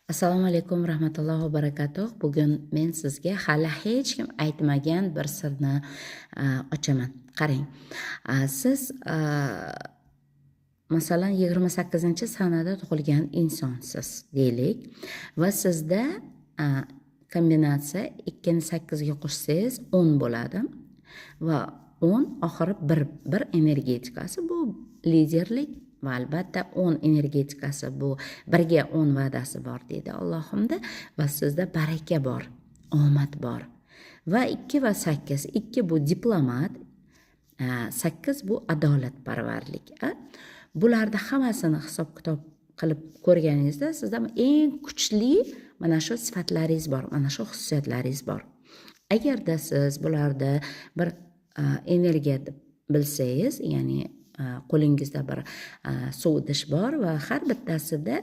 Assalomu alaykum rahmatullohi va barakatuh. Bugun men sizga hali hech kim aytmagan bir sirni ochaman. Qarang, siz, masalan, 28-sanada tug'ilgan insonsiz deylik va sizda kombinatsiya 2 ni 8 ga qo'shsangiz, 10 bo'ladi va 10 oxiri bir, bir energetikasi, bu liderlik va albatta 10 energetikasi, bu birga 10 va'dasi bor deydi Allohimda va sizda baraka bor, omad bor. Va 2 va 8, 2 bu diplomat, 8 bu adolatparvarlik. Bularni hammasini hisob kitob qilib ko'rganingizda, sizda eng kuchli mana shu sifatlaringiz bor, mana shu xususiyatlaringiz bor. Agarda siz bularni bir energiya deb bilsangiz, ya'ni qo'lingizda bir suv idish bor va har bittasida,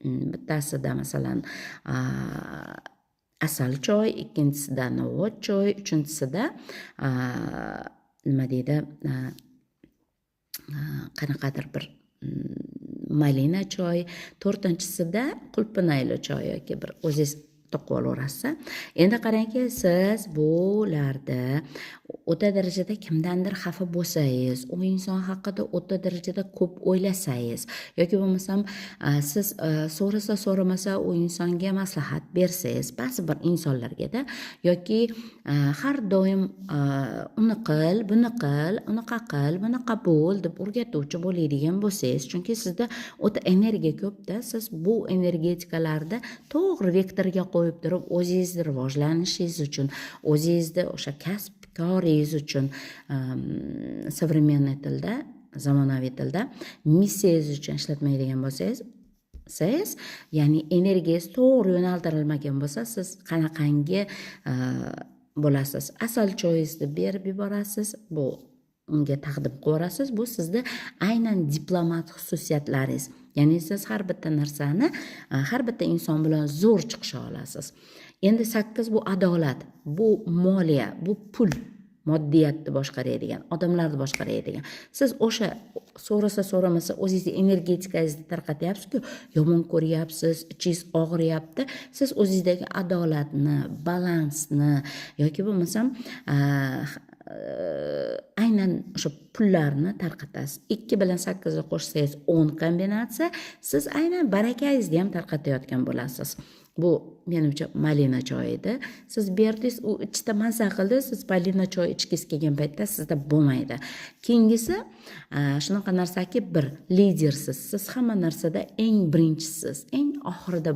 bittasida, masalan, asal choy, ikkinchisida novvot choy, uchinchisida, nima deydi, qanaqadir bir malina choy, to'rtinchisida qulpinayli choy yoki bir o'zingiz to'qib olaverasiz. Endi qarangki, siz bularda o'ta darajada kimdandir xafa bo'lsangiz, u inson haqida o'ta darajada ko'p o'ylasangiz yoki bo'lmasam siz so'rasa so'ramasa u insonga maslahat bersangiz, ba'zi bir insonlargada, yoki har doim uni qil, buni qil, unaqa qil, bunaqa bo'l deb o'rgatuvchi bo'ladigan bo'lsangiz, chunki sizda o'ta energiya ko'pda, siz bu energetikalarni to'g'ri vektorga qo'yib turib, o'zingizni rivojlanishingiz uchun, o'zingizni o'sha kasb koringiz uchun, современный tilda, zamonaviy tilda missiyangiz uchun ishlatmaydigan bo'lsangiz siz, ya'ni energiyangiz to'g'ri yo'naltirilmagan bo'lsa, siz qanaqangi bo'lasiz? Asal choyingizni berib yuborasiz, bu unga taqdim qilib yuborasiz. Bu sizni aynan diplomat xususiyatlaringiz, ya'ni siz har bitta narsani, har bitta inson bilan zo'r chiqisha olasiz. Endi 8 bu adolat, bu moliya, bu pul, moddiyatni boshqaradigan, odamlarni boshqaradigan. Siz o'sha so'rasa so'ramasa o'zingizni energetikangizni tarqatyapsizku, yomon ko'ryapsiz, ichingiz og'riyapti. Siz o'zingizdagi adolatni, balansni yoki bo'lmasam aynan o'sha pullarni tarqatasiz. 2 bilan 8 ni qo'shsangiz, 10 kombinatsiya, siz aynan barakangizni ham tarqatayotgan bo'lasiz. Bu menimcha malina choyi edi. Siz berdingiz, u ichda maza qildi. Siz malina choy ichgingiz kelgan paytda sizda bo'lmaydi. Keyingisi shunaqa narsaki, bir lidersiz siz, hamma narsada eng birinchisiz, eng oxirida.